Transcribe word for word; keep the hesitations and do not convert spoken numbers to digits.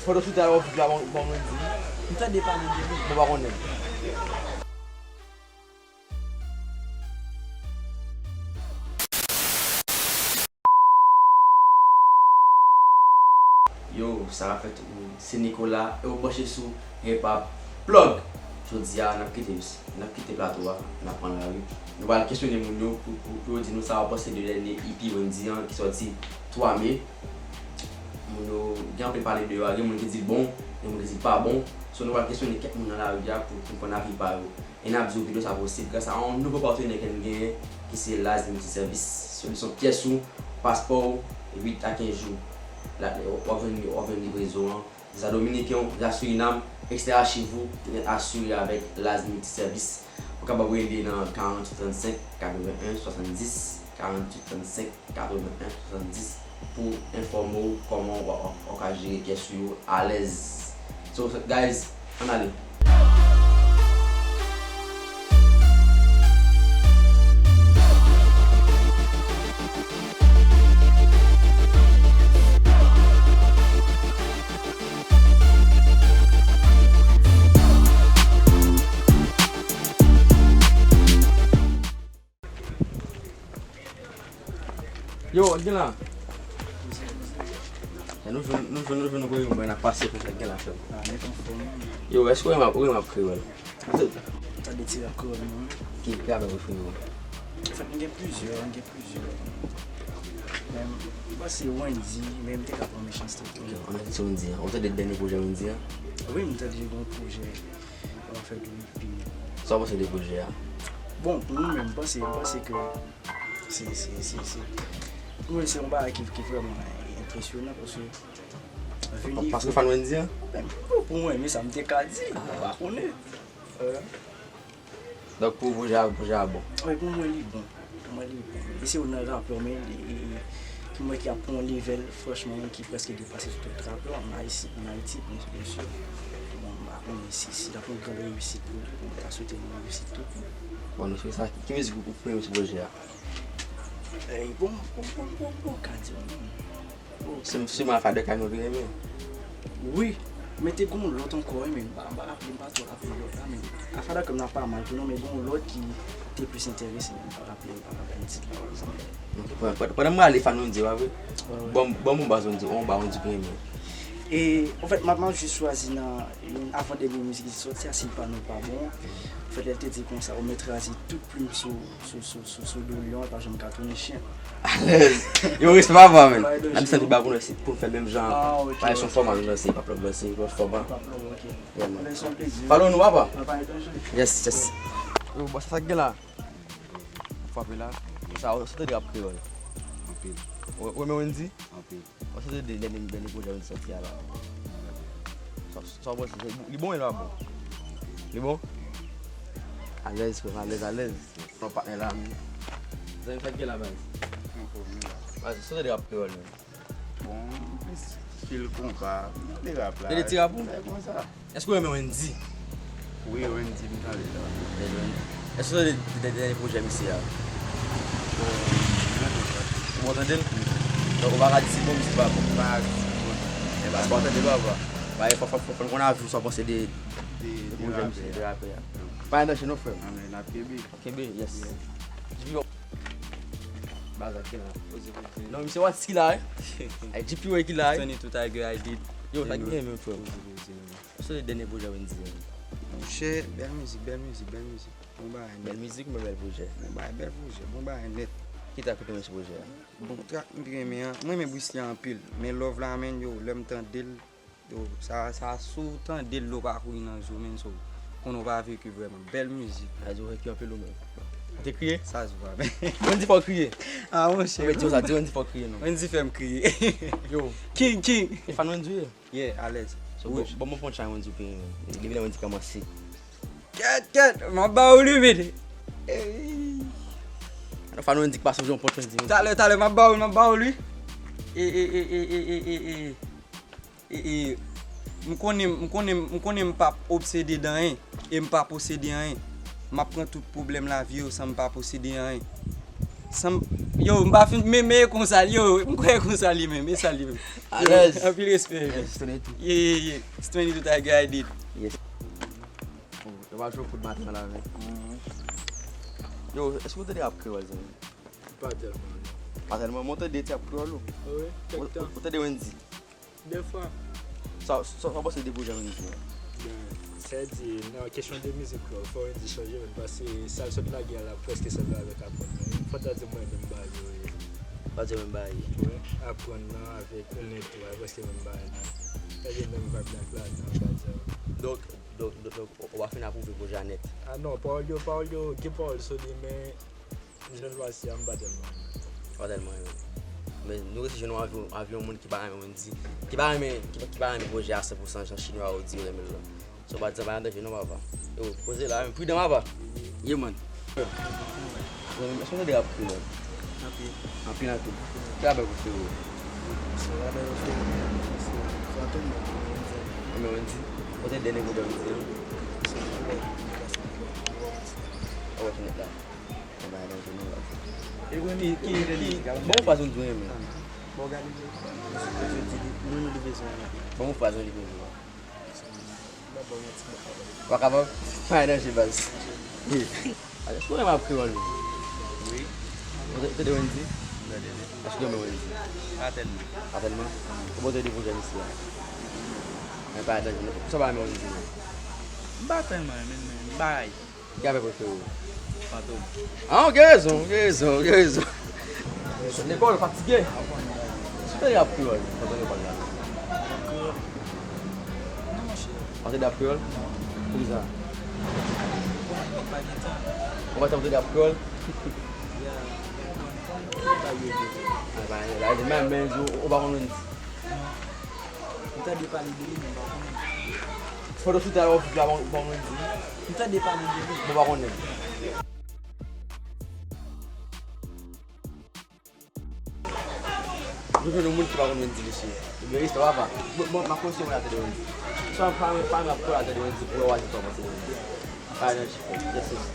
Pandan sou ta yo, fouti la, bon, bon, Wendy. M tande pale de li. Bon, pa konnen. Yo, sa va fèt, se Nicolas, e w branche sou Hip Hop Plug. Jodi a, n ap kite, n ap kite plato a, n ap pran lari. Nou pral kesyone moun yo pou, pou, pou yo di nou sa yo panse de dènye E P Wendy an ki sòti twa me. Moun yo gen anpil pale de yo a, gen moun ki di l bon, gen moun ki di l pa bon. So, nou pral kesyone kèk moun nan lari a pou, pou n konn avi pa yo. E n ap di w videyo sa posib gras a yon nouvo patnè ke n genyen, ki se Laz Multiservice. Solisyon pyès ou, paspò w, uit a kenz jou. La, w ap jwenn, w ap jwenn livrezon an. Viza dominiken w, viza Surinam, ekstrè achiv ou, nèt asire avèk Laz Multiservice. Ou kapab rele nan karanntuit trannsenk katreven en swasanndis, karanntuit trannsenk katreven en swasanndis, pou enfòme w kòman w, w, w ka jere pyès ou yo alèz. So, guys, ann ale. Yo, wòt gen la? E nou jwenn, nou jwenn, nou jwenn, nou jwenn, nou ap pase konsa gen la, frè m. Ah, nèt anfòm. Yo, èske w renmen, w renmen rap kreyòl? Tande ti rap kreyòl, non. Ki, ki rap ou prefere w? Anfèt, mwen gen plizyè, mwen gen plizyè. Men, m panse Wendy, men m te ka pran mechanste tou. Ok, ann al sou Wendy an. Ou tande dènye pwojè Wendy an? Wi, m tande gen yon pwojè. L ap fè tou epi. Sa w panse de pwojè a? Bon, pou mwen menm, m panse, m panse ke se, se, se, se, pou mwen, se yon bagay ki, ki vrèman enpresyonan, paske vini. Paske w fan Wendy an? Men, pou, pou mwen, men sa m te ka di, m pa konnen. Euh. Donk, pou pwojè a, pwojè a bon? Wi, pou mwen, li bon. Mwen, li, li se youn nan rapè, men li, li, li, ki mwen ki ap pran yon level, franchman, ki prèske depase tout lòt rapè ann Ayiti, ann Ayiti, byen, byen si. Bon, m pa konnen si, si l ap yon gran reyisit pou li, bon, m ta swete l yon reyisit tou. Bon, nou swete sa. Ki mizik ou prefere sou pwojè a? Eh, bon, bon, bon, bon, bon, ka di w menm. Se, se mwen Alpha de Kay mwen pi renmen. Wi, men te gon lòt ankò, wi, men m pa, m pa raple, m pa twò raple lòt la, men Alpha de Kay nan pa mal tou non, men gon lòt ki te plis enterese, men m pa raple, m pa raple tit la, pa egzanp. Ok, pandan, pandan, pandan m rale fan Wendy a, wi. Wi, wi. Bon, bon, bon, baz Wendy, on ba Wendy pi renmen. E, anfèt, m ap, m ap jis chwazi nan, avan dènye mizik ki sòti a, si l pa non pa bon. Anfèt, lè l te di konsa, ou mèt raze tout plim sou sou, sou, sou, sou do lyon, pa janm ka tounen chen. Alèz. Yo, respè papa, men. N ap santi ba pou nou, pou n fè menm jan. Ah, ok, ok. Pa yon fòma nou lanse, pa plòp lanse, lòt fòma. Pa plòp, ok. Yeah, man. Alèz, se yon plezi. Follow nou, papa. Yes, yes. Yo, bò, sa, sa k gen la? Frape la. Sa, ou tande rap kreyòl? Anpil. Ou, ou renmen Wendy? Anpil. Ou tande dènye, dènye pwojè Wendy sòti a la? Sa, sa w panse? Li bon, li pa bon? Li bon? Alèz, frè m, alèz, alèz. Yon patnè la, men. Zanmi, sa k gen la, baz? Anfòm, wi, la. Baz, sa w tande rap kreyòl, men? Bon, m plis fil konpa. M tande rap la. Tande ti rap ou? Fè konsa. Èske w renmen Wendy? Wi, Wendy, m tande l. Èske w tande dè-, dènye pwojè misye a? Bon, m renmen sa. Ou bon tande l? Donk, ou pa ka di si bon misye pa bon. M pa ka di si bon. E baz, ou pa tande papa. Ba, e fò, fò, fò, fò n konn avi w, sa w panse de, de, de pwojè misye, de rapè a. Pa gen danje non, frè m. Anben, n ap kenbe. Kenbe, yes. Yeah. G P O. Baz la ki la. Poze, poze. Non, misye wè ki la, wi. Ay, G P O ki la, wi. Turn it to Tiger, I did. Yo, sa ki gen menm, frè m? Poze, poze, poze. Sa se dènye pwojè Wendy an. Monchè, bèl mizik, bèl mizik, bèl mizik. Bon bagay nèt. Bèl mizik, men bèl pwojè. Bon bagay, bèl pwojè, bon bagay nèt. Ki trak ou te renmen sou pwojè a? Bon, trak m te renmen an, mwen renmen Brisly anpil. Men Love la, menn, yo, lè m tande l, yo, sa, sa, si w tande l, dlo pa kouri nan je w, menn, so, konnen w pa veki vrèman. Bèl mizik. Sa di w veki anpil ou menm. Ou te kriye? Sa se pa, men. Wendy fè w kriye. Ah, monchè. Mwen di w sa, di Wendy fè w kriye, non. Wendy fè m kriye. Yo. King, king. E fan Wendy w ye? Yeah, alèz. So, bon, bon, bon punchline Wendy w pi renmen. Depi lè Wendy kòmanse. Kèt, kèt, m ap ba ou li vit. Ey. Alò, fan Wendy k pa sonje yon punchline Wendy. Talè, talè, m ap ba ou, m ap ba ou li. E, e, e, e, e, e, e, e. E, e, m konnen, m konnen, m konnen m p ap obsede de anyen, e m pa posede anyen. M ap pran tout pwoblèm lavi yo san m pa posede anyen. Sanm, yo, m pa fin, men, men e konsa, yo, m kwè e konsa li menm, e sa li menm. Yo, alèz. Anpil respè, yo. Yes, twenty-two. Yeah, yeah, yeah. It's twenty-two Tiger, I did. Yes. Oh, yo pa jwe fout maten la, men. Yo, èske w tande rap kreyòl, zanmi? Pa tèlman, non. Pa tèlman, men w tande ti rap kreyòl, ou? Wi, kèk tan. Ou tande Wendy? Defwa. Sa, sa, sa w panse de pwojè Wendy a? Ben, sètadi, nan kesyon de mizik la, fò Wendy chanje, men paske sa l sot lage a la, prèske sanble avèk Aprann nan. Fò ta di mwen menm bagay yo ye. Pa di menm bagay. Wi, Aprann nan avèk Ou Netway, prèske menm bagay la. Sa gen menm vibe la, la, nan bagay sa yo. Donk, donk, donk, donk, w, w pa fin apwouve pwojè a nèt? A non, pawòl yo, pawòl yo, gen pawòl sou li, men Jèn fwa si a, m pa tèlman renmen. Pa tèlman renmen. Men nou resi jwenn yon avyon, avyon moun ki pa renmen Wendy, ki pa renmen, ki, ki pa renmen pwojè a san pou san jan chinwa yo di yo renmen l lan. So pa di sa pa nan danje non, papa. Yo, poze la, men pridan, papa. Yeah, man. Zanmi m, èske w tande rap kreyòl? Anpil. Anpil, anpil. Ki rapè prefere w? Se rapè prefere m, se Fantom, renmen Wendy. Renmen Wendy? Kote dènye pwojè Wendy an? Se Wòch Nèt la. Bon, faz un dream. Bon, faz un dream. Ou pa kapab? Pa danje, baz. Èske w renmen rap kreyòl? Wi. Ou te, te de Wendy? Èske w renmen Wendy? Pa tèlman. Pa tèlman? Ou pote de pwojè misye a? Men pa danje, non. Sa w pa renmen Wendy, non? M pa tèlman renmen l, men m bay. Ki rapè prefere w? Fantom. Ah, ou gen rezon, ou gen rezon, ou gen rezon. Lekòl, fatige. Èske w tande rap kreyòl pandan lekòl la? Rap kreyòl? Non, monchè. Ou pa tande rap kreyòl? Non. Poukisa? Bon, pa gen tan. Ou pa tande rap kreyòl? Ya, bon, ki bagay yo di? Ah, ba, la, men, men, ou, ou pa konn Wendy? Non. M tande pale de li, men m pa konnen. Fò w site a, ou pa konn, ou pa konn Wendy? M tande pale de li. Bon, ou pa konnen. Nou jwenn yon moun ki pa konn Wendy, mesye. Ebyen, respè, papa. Bon, bon, m ap konseye moun atè de Wendy. Sa pa, pa, pa, pa, atè de Wendy, pou yo wè sa w panse de Wendy. Pa nan, yes, yes.